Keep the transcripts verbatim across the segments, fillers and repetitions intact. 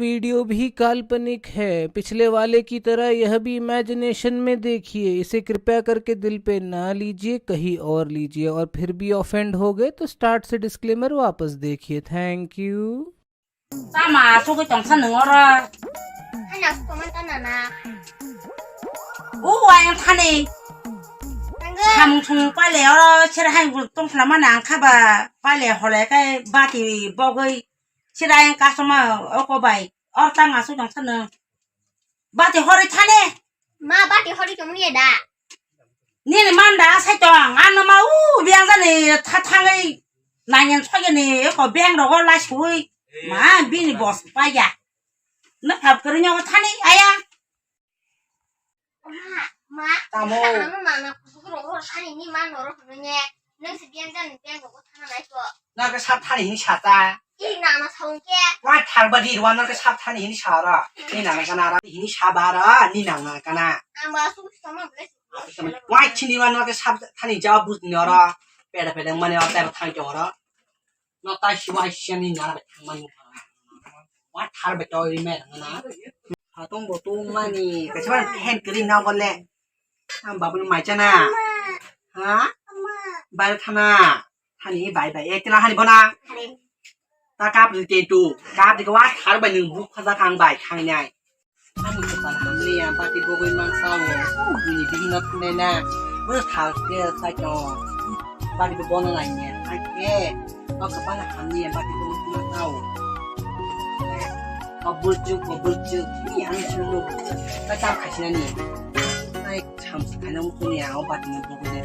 वीडियो भी काल्पनिक है, पिछले वाले की तरह यह भी इमेजिनेशन में देखिए। इसे कृपया करके दिल पे ना लीजिए, कहीं और लीजिए, और फिर भी ऑफेंड हो गए तो स्टार्ट से डिस्क्लेमर वापस देखिए। Thank you. Tama asugwi tongsa nwng oro? Hana asuk tongmani tana na. O ayang thani. Tangwi. Samung sumung paile oro sera hai tongphla mani ang kha ba paile hole kai bati bogwi sera ayang customer oko bai or tang asuk tongsa nwng. Bati hori thani. Ma bati hori tongmani da. Nini man da sai tong, ano ma u biang jani tha thangai nangen soi ni ko biang rogo la sui. Ma bini boss pa ya. Na phap kru nyo thani aya. Ma, ma. Tamo. Ano ma na kusu rogo thani ni man noro hunu nye. Nang si biang jani biang rogo thana nai ko. Na ka sap thani hini sata. I nana songke. Wa thar ba di rwa na ka sap thani hini sara. Ni nana kana ra hini sabara ni nana kana. Ang ba su sama ble. Wa chini wa na ka sap thani jawab bus ni ora. Peda peda mane ora ta thang ora. No ta shi wa shi ni nana ba thang man. Wa thar ba to ri me na. Hatung bo tu mani ka sap hand kri na bole. Ang babuni mai chana. Ha? Bai thana. Hani bai bai. Ek tila hani bona. Ta kap di te tu. Kap di kwa thar bai nung bu khaja kang bai khang nai. Ani ko pan hamle ya bati bogoi man sao. Ni bihino thune na. Bu thar ke sa cho. Bati bo bona nai ne. Ai ke. Ba ka pan hamle ya bati bogoi man sao. Ko bulchuk, ko bulchuk. Ni ani chulu. Ba ta khasina ni. Ai. Samsung khaina mukhuni ang o bati ni bubu ni.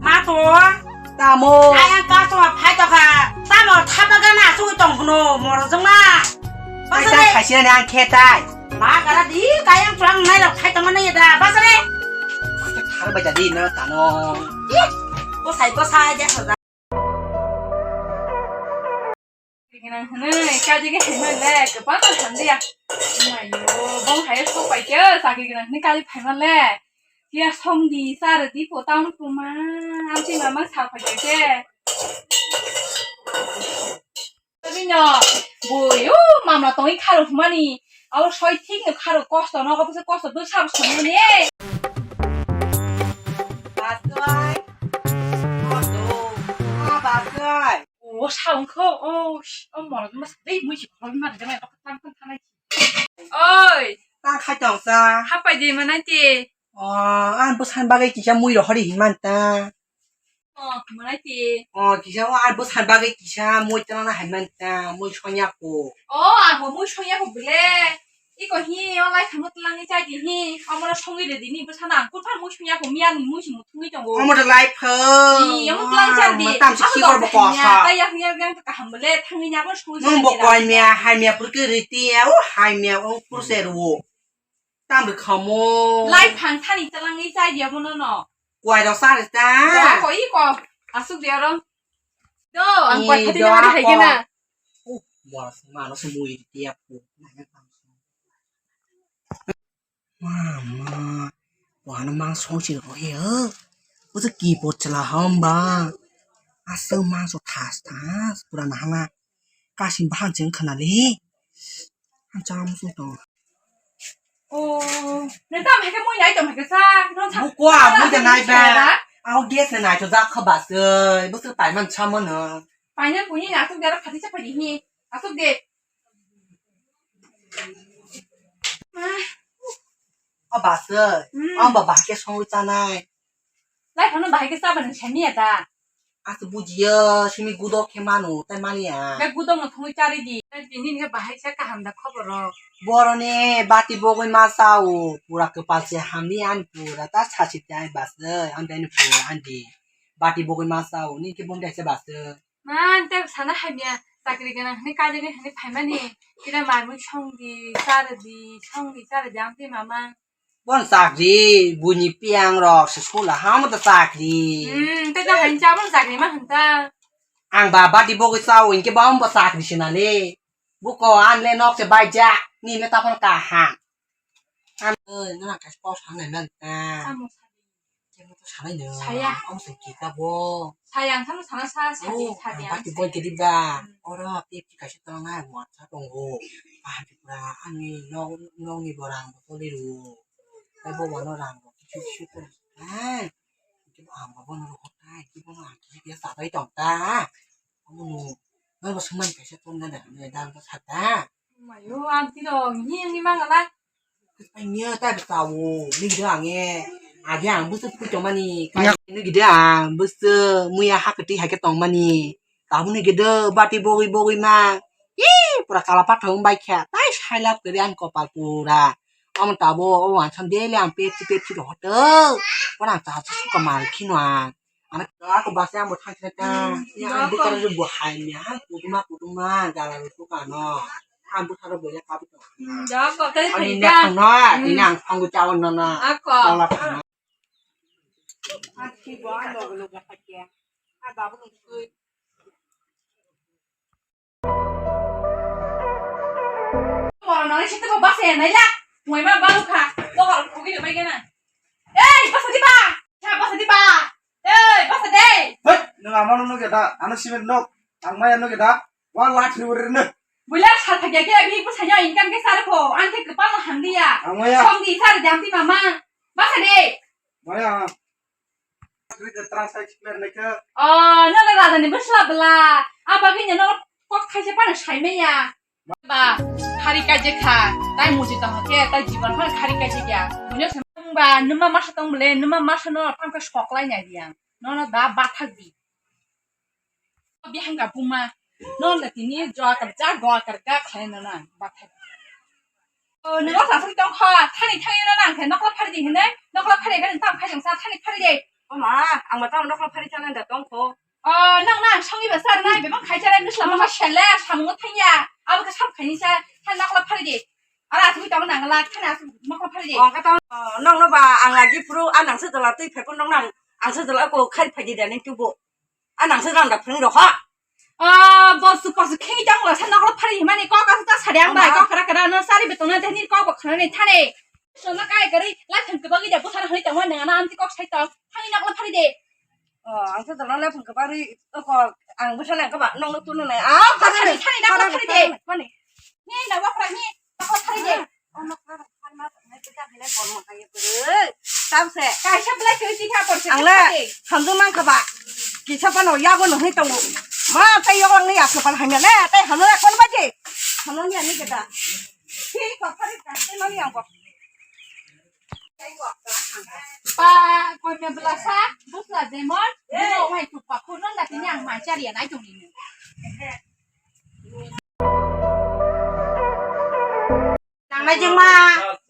Ma to. Tamo. Ayang customer phai to kha. Tamo thapa gana asugwi tong hwno moro jongma. Basale. Khaisina ni ang khetai. Ma gara di kayang chwlang nai rok phai tongma nai da. Basale. Khaisa thar bai jadi na tano. Ih, ko sai ko sai de sa. Chakri gwnang hwnwi kaji khe phaimani le kwbangma hamya. Mayo, bong hai sok pai khe chakri gwnang hwnwi kaji phaimani le. Phiya song di, cha rw di, po town tuma, amtwi mama sa phai khe. Bini bui o mamla tongwi kharo hwnmani, abo soi thik no kharo kosto no, abo se kosto do sabo songmani. Basai. Kosto. Ah, basai. O sa wngkho, o, o morok ma sa dei mui si khorok ma rwjak nai, tang tang thanai. Oi. Tang khai tong sa. Hapai di manai ti. O, ang bwsani bagwi kisa mui rohori hinmani ta. O, manai ti. O, kisa o ang bwsani bagwi kisa mui tana na hinmani ta, mui sonya ko. O, ang bo mui sonya ko bwle. Iko hi, o lai khamo twlangwi chai di hi, omo no songwi rw di ni bwsano ang kutha mui songya ko miya ni mui simo thungwi tongo. Omo da lai pho. Ni, omo twlang char di. Tam si ki kor bo ko sa. Tai ya, ya, ya, kaham bole, thangwi nya bo songwi. Nung bo koi miya, hai miya pur ke riti ya, o hai miya o pur se ru. Tam ri khamo. Lai phang thani twlangwi chai di omo no no. Koi rok sa ri ta. Ya, ko iko. Asuk di aro. Do, ang koi thati na hari hai kena. Uh, mora mano se mui dia pu. Mama, wano mang song si ro he. Usa ki pot chala hamba. Asa mang so thas thas pura na hana. Kasim bahan jeng khana le. Ang cham su to. Oh, neta mai ke mui nai to mai ke sa. Bukwa mui de nai ba. Au gas na nai to jak kha ba se. Busu tai man cham no. Paina kuni na asuk de ra khati cha phadi hi. Asuk de. Ah. O ba se. Hmm. Ang ba ba ke song cha nai. Lai phano bahai ke sa ba nang sani ya da. Asa bujiya simi gudok khe manu tai mani ya. Be gudok no thungwi chari di. Tini ni bahai sa kaham da khobor rok. Boroni bati bogwi ma sao pura kwpal se hamni ani pura ta sasi tai ba se ang dai ni pura andi. Bati bogwi ma sao ni ke bom dai se ba se. Man, tei sana hamya, chakri gwnang hwnwi kailaini hwnwi phaimani, tei mai mui song di, cha rw di, song di, cha rw di, ang tei mama. Bon chakri, buini piang rok se sula hamo ta chakri. Hmm, tei ta hai cha bon chakri ma hwn ta. Ang ba bati bogwi chao, hinkhe ba bo chakri se nale. Buko anle nok se bai ja, ni le ta phano kaham. Ang, eh, nang ka sport hanai man ta. Samo sa. Kebo to sanai no. Saya. Ang se kita bo. Saya ang tamo sana sa sa di. Oh, sa di ang bati boy kedi ba. Hmm. Oro pip kaisa tong nai mo sa tong go. Ah, pura ani no no ni borang bo to liru. Ai bo wano rang bo kichu kichu to. Ai. Kibo ang bo no ro tai. Kibo ang kichu kiya sa tai tong ta. Amo no. Nang bo sumai kaisa tong na da. Ne dang ko sa ta. Mayo ang tiro ni ni mangala. Anya ta bwsa o, nigi do ang e. Agi ang bwswk twi tongmani. Nigi do ang bwswk muya ha kwtwi hai khe tongmani. Tabuk nigi do bati bogwi bogwi ma. Ih, pura kala pathor wng bai kha. Tai sailap kwrwi ani kopal pura. Omo tabuk o wansam daily ang Pepsi Pepsi rohoto. Pura ang cha cha suka mal khino ang. Ano ako basa mo thang thang ta. Hmm, ya, ang doko. Bukar ju buhai ni ha, kutuma kutuma, gala ru tu kano. Ang bukar bo ya kapi to. Hmm, doko, kali ani kali nak ka. Ano, hmm. Ini ang thang gu cawan nana. Ako. Kala thang. Aki bo ang lo lo ka kya. A babu ni sui. Moro nang sitwk basa ya naila. Muai ma balu kha. Lokal khugi de mai gana. Ei, basa di ba. Cha basa di ba. Ei, basa de. Hei, nung amano nung ya da. Ano simen nok. Ang maya nung ya da. Wa la thri wori ne. Buila sa thagya ke abi basa ya income ke sar ko. Ang ke kepal no hang dia. Ang maya. Song di sar jam di mama. Basa de. Maya. Twi de translate khlaina khe. Oh, no, no, raja ni bwsla bwla. Ang bagwi no kok thaisa phano sai maya. Ba, hari kaje kha, tai muji tong khe, tai jiban phano hari kaje ya. Buino se ba, numa masa tong bole, numa masa no tang khe sok lai nai di ang. No, no, da bathak di. Bihang ga buma. No na tini jo kar ja go kar ga khlai na na bathai. O, nung sa sui tong kha, thani thani na nang khe nokla phari di hinai, nokla phari ga tam khai jang sa thani phari di. O ma, ang ma tam nokla phari cha nang da tong kho. O, nang nang songi ba sar nai bebang khai cha nai nusla ma sele samung thang ya. Abo ka sam khai ni sa, thani nokla phari di. Ara sui tong nang la, thani nokla phari di. O ka tong, nong no ba ang agi phuru a nang se jala twi phai ko nong nang, ang se jala ko khai phai di da ni tubo. A nang se rang da phring rok ha. Ah, bosu bosu khe jang la sa nokla phari himani kok ka ta sari ang bai kok kara kara no sari beton na teni kok bo khana ni thani. So na kai kari la thang ke bagi ja bosana hoi tang wa na na anti kok sai tang. Thani nokla phari de. Oh, ang sa dala la thang ke bari ko ang bosana ka ba nong no tu no nai. Ah, thani thani nokla phari de. Mani. Ni na wa phari ni nokla phari de. Omo kha rok phan ma tongnai bwsa hinai bol ma kaiye kwrwi. Tamse. Kaisa belai twi tikha porse. Ang le hamjwk mang kha ba. Kisa phano yago no hwnwi tongo. Ma tei yago ang ni aswk phan hamya le tei hamya le kon baji. Hamya ni ani geda. Hi ko phari ka tei mani ang bo. Pa ko me belasa busla demon. Mo wai tu pa ko non da tini ang ma chari ya nai tong ni. Nangnai jengma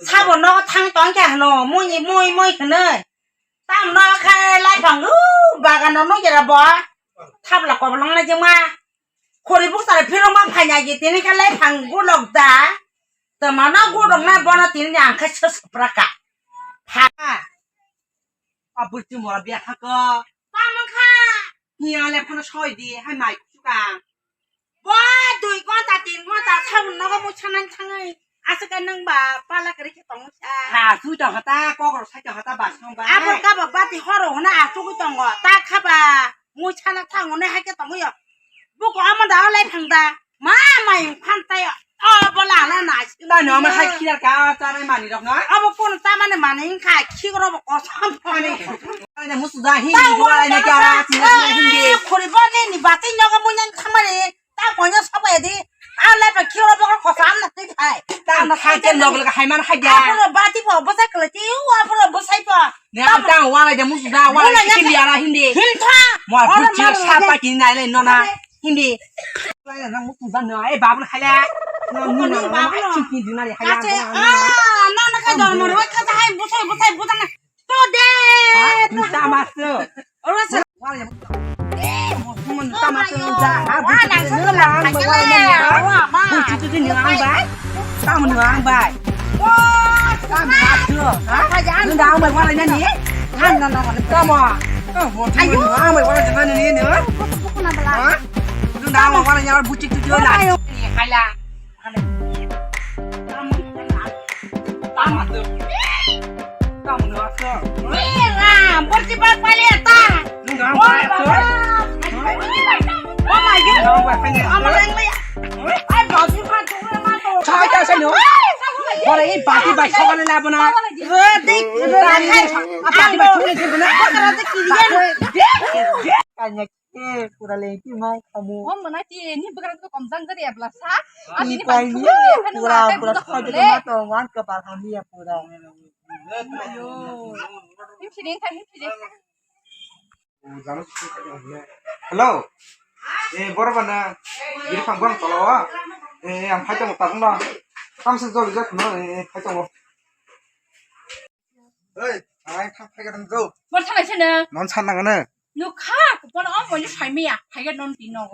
sabo nogo thang tong khe hano mui mui mui hwnwi. Tam no khe laiphang u bagano nukjera bo. Thabla kobolong nai jengma. Khori buksara phirokma phaina gi tini khe laiphang gulok da. Tama no gulok na bono tini ang khe se supra ka. Pha. A bwrwi mora biya thangkha. Tamo kha. Hiya le phano soi di, hai mai kusuka. Bo dui gonta, tin gonta, sabun nogo muchana thangwi. Aswk nang ba pala kwrwi khe tongo sa. Ha, sui tong hata, kokro sai tong hata, ba song ba. Abo kabo bati horo hona asugwi tongo, ta khaba muchana thango ne hai khe tongo yo. Buko amo da olai thang da. Ma, mai phan tai, o, bola na na. Tani omo hai khirar ka, chanai mani rok na. Abo kono chamani mani wngkha, khigro bo kosom. Ani, ani musu da hin, tang duwa wa, ani tang kya ra, wa, sila sila hin de. Khuri bo ni ni bati nyoga munyang khamari, ta konya sapa ya di. A le pa khigro bo kosom na ti khai. Tang khai ken log log hai man hai ja. Abo bati bo bo sai kala ti, abo bo sai pa. Ne, ang tang wala ja musu da, wala ja hindi ara hindi. Him tha. Mo buchi sapa kini nai le nona. Hindi. Wala na musu da na, eh, babu na khala. Na mu na, na mu achi ki dina le khala. Ache, ah, na na ka dol mo ro kha hai busai busai buta na. To de. Ha, ta masu. Oro sa. Wala ja musu. Eh, mo mun ta masu da. Ha, buchi ki dina le. Buchi ki dina le. Tamo nang bai. Tamo nang bai wala nani. Han na na tamo. Ayo. Nang bai wala nani ni. Ha? Nang wala nyawar buchik tu jola. Hala. Tamo. Tamo. Tamo nang. Ni la, bo Bak pali eta. Nung gang Oh, bai baba. Nung gang bai pali. Ai, babu pha tu ma to. Chai ta sai no. Bora ei bati bai khogale labona. Eh, dik. Bati bai khogale labona. Kanya ke pura lengki mai kamu. Oh, mana ti ni bagra tu kom jang jari abla sa. Ani ni pai ni pura pura khogale ma to wan ka ba kami ya pura. Ayo. Him sini kan him sini. Hello. Eh, boro bana. Biri phang bang tolo. Eh, ang phai tong tabung ba. Tam se jol jak no, eh, phai tong. Ei, ang thang phai gadang jo. Bor thalai sene. Non san nang ne. Nukha, bor o mo ni phai miya. Phai ga non ti no.